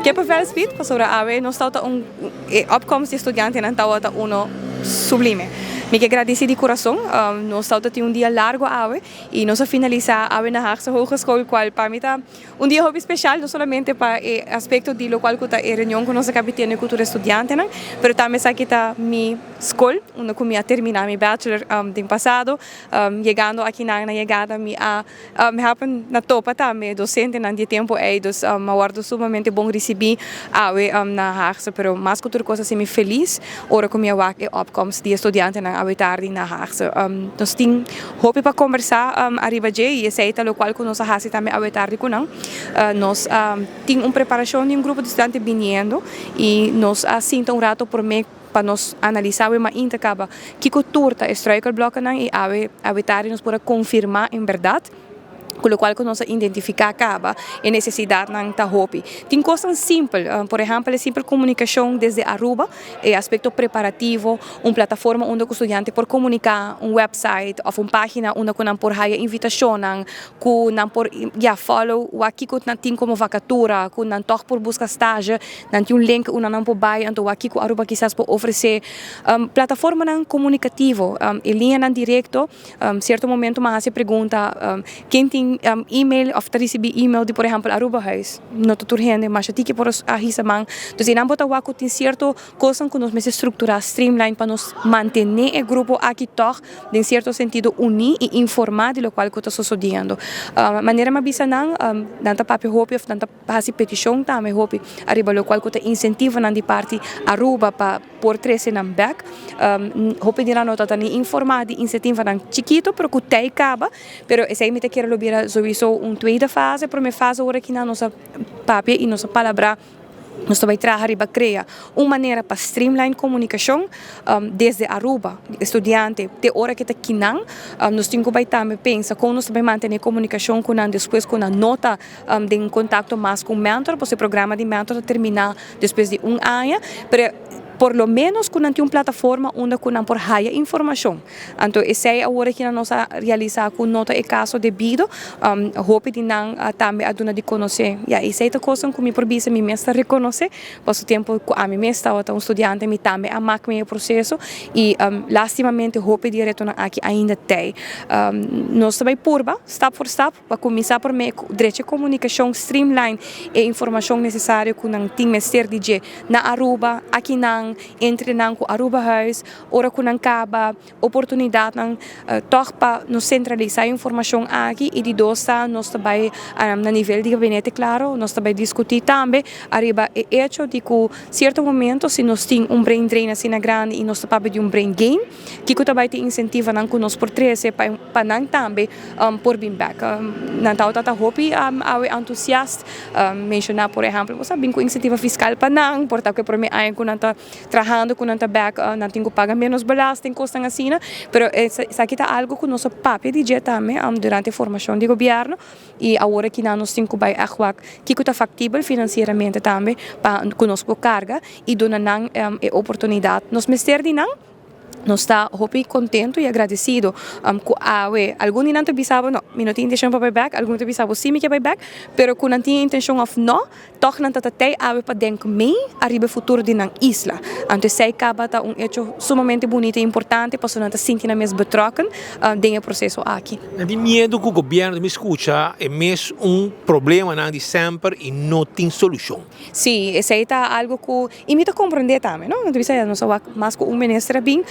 Kippenvel speed pasobra awe nos tawata un e opkomst di studiantenan tawata uno sublime. Mi ke gradisi di kurason. Nos tawata tin un dia largo awe y nos a finalisa awe na Haagse Hogeschool cual pa mi ta un dia hopi special no solamente pa e aspecto di locual cu ta e reunion cu nos a cabi tene cu tur e studiantenan pero tambe esaki ta mi scol unda cu mi a termina mi bachelor den pasado. Yegando akinan na yegada mi a happen na topa tambe docentenan di e tempo ey, dus mi a wordo sumamente bon ricibi awe na Haagse, pero mas cu tur cos a haci mi feliz ora cu mi a wak e opkomst di e studiantenan awe tardi na Haagse. Nos tin hopi pa combersa ariba dje y esey ta locual cu nos a haci tambe awe tardi cu nan. Nos tin un preparacion di un grupo di studiante biniendo y nos a sinta un rato prome pa nos analisá awe mainta kaba kiko tur ta e struikelblokkenan i awe awe tardi nos por a konfirmá en bèrdat ku lokual ku nos a identifiká kaba e nesesidatnan ta hopi. Tin kosnan simpel, por ehèmpel e simpel komunikashon desde Aruba, e aspekto preparativo, un plataforma unda ku studiante por komuniká, un wèpsait òf un página unda ku nan por haya invitashonnan, ku nan por ya follow wak kiko nan tin komo vakatura, ku nan tòg por buska stage. Nan tin un link unda nan por bai anto wak kiko Aruba kisas por ofresé. Plataformanan komunikativo, e liñanan direkto, sierto momento mi a hasi e pregunta ken tin email òf ta risibí email di por ehèmpel Arubahuis? No ta tur hende, masha tiki por a hisa man. Entonces einan bo ta wak ku tin sierto kosnan ku nos mester strukturá, streamline pa nos mantené e grupo aki tòg den sierto sentido uní i informá di lokual ku ta sosodiendo. Manera mi a bisa nan, nan ta papia hopi òf nan ta. Pa hasi petishon tambe hopi ariba lokual ku ta insentivonan di parti Aruba pa por trese nan bek. Hopi di nan no ta ni informá di insentivonan chikito pero ku tei kaba. Pero esei mi ta kere lo bira souiso un tweede fase. Prome fase ora ki nan nos a papia i nos a palabrá nos ta bai traha riba krea un manera pa streamline komunikashon desde Aruba estudiante te ora ke ta kinan. Nos tin ku bai tambe pensa kon nos ta bai mantene komunikashon ku nan despues ku nan no ta den contacto mas cu mentor, pasobra e programa di mentor ta termina despues di un aña, pero por lo menos cu nan tin un plataforma unda cu nan por haya informacion. Anto esey awor aki nos a realisa cu no ta e caso debido, hopi di nan tambe a duna di conoce. Ya, esey ta cosnan cu mi por bisa mi mes ta reconoce, pasobra tempo cu ami mes tabata un studiante mi tambe a mak mi e proceso y lastimamente hopi di e retonan aki ainda t'ey. Nos ta bay purba stap for stap. Pa kuminsá promé ku drecha komunikashon, streamline e informashon nesesario ku nan tin mester di dje na Aruba, akinan, entre nan ku Arubahuis, ora ku nan kaba, oportunidatnan tòg pa nos sentralisá e informashon aki i di dos ta nos ta bai na nivel di gabinete klaro nos ta bai diskutí tambe ariba e echo di ku sierto momento si nos tin un brain drain asina grandi i nos ta papia di un brain gain. Kiko ta bai tin insentivanan ku nos por trese pa pa nan tambe por bin bek. Nan tabata ta hopi awe entusiast menshoná por ehèmpel bo sa bin ku insentiva fiskal pa nan por ta ku e promé aña ku nan ta trahando ku nan ta bek nan tin ku paga ménos belasting kosnan asina pero esaki ta algu ku nos a papia di dje tambe durante e formashon di gobièrnu i awor aki nan nos tin ku bai ègt wak kiko ta faktibel finansieramente tambe pa ku nos por karga i duna nan e oportunidat nos mester di nan. Nos ta hopi contento y agradecido cu awe algun di nan ta bisa bo no mi no tin intencion pa bay bek, algun ta bisa bo si mi ke bay bek, pero cu nan tin intencion of no tog nan ta ta tey awe pa denk mee ariba e futuro di nan isla. Anto esey caba ta un hecho sumamente bunito y importante pasobra nan ta sinti nan mes betrokken den e proceso aki. Nan tin miedo cu gobierno ta mi scucha e mes un problemanan di semper y no tin solucion. Si, esey ta algo cu Y mi ta comprende tambe, no? Mi ta bisa ya nos a wak mas cu un minister a bin,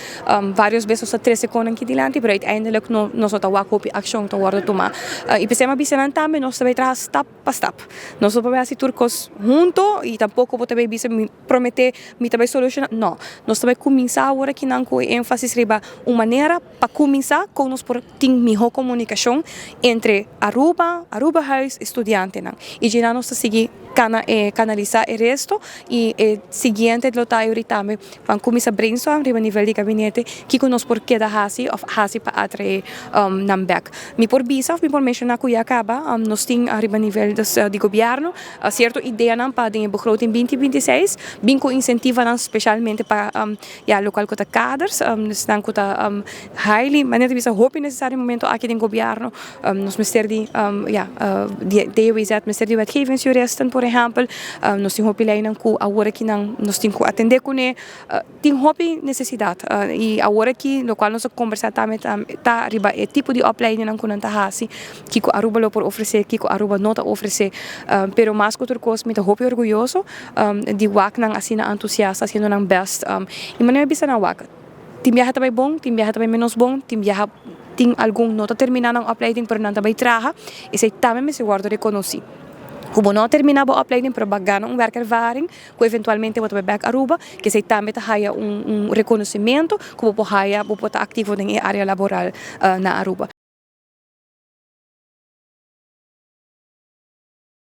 varios bes nos a trece conan aki dilanti, pero uiteindelijk no nos no ta wak hopi accion ta wordo tuma. Y p'esey mi a bisa nan tambe nos ta bay traha stap pa stap. Nos no por bay haci tur cos hunto y tampoco bo ta bay bisa mi promete mi ta bay soluciona, no. Nos ta bay cuminsa awor akinan cu e enfasis riba un manera pa cuminsa con nos por tin miho comunicacion entre Aruba, Arubahuis y studiantenan. Y djina nos ta sigui cana e canalisa e resto y e siguiente lo ta ahorita tambe ban cuminsa brainstorm riba nivel di gabinete kico nos por keda haci of haci pa atrae nan bek. Mi por bisa of mi por menciona cu ya caba nos tin ariba nivel. di gobierno cierto ideanan pa den begroting 2026 bin cu incentivonan, specialmente pa ja, loke cu ta kaders, dus nan cu ta highly, manera di bisa, hopi necesario momento aki den gobierno. Nos mester di ja, di DWZ, mester di wetgevingsjuristen, por ehempel. Nos tin hopi leynan cu awor aki nan nos tin cu atende cune, tin hopi necesidad y awor aki loke nos a combersa tambe ta riba e tipo di opleiding nan cu nan ta hasi, kico Aruba lo por ofrece, kico Aruba no ta ofrece, pero mas cu otro cos, mi ta hopi orguyoso di wak nan asina entusiasta, haciendo nan best, y manera bisa nan wak tin biaha tambe bon, tin biaha tambe menos bon, tin biaha tin algun no ta termina nan opleiding, pero nan tambe traha y esey tambe mester wordo reconoci. Cu bo no termina bo opleiding, pero bo a gana un werkervaring, cu eventualmente bo ta back Aruba, cu esey tambe ta haya un reconocimento, cu bo haya bo ta activo den area laboral na Aruba.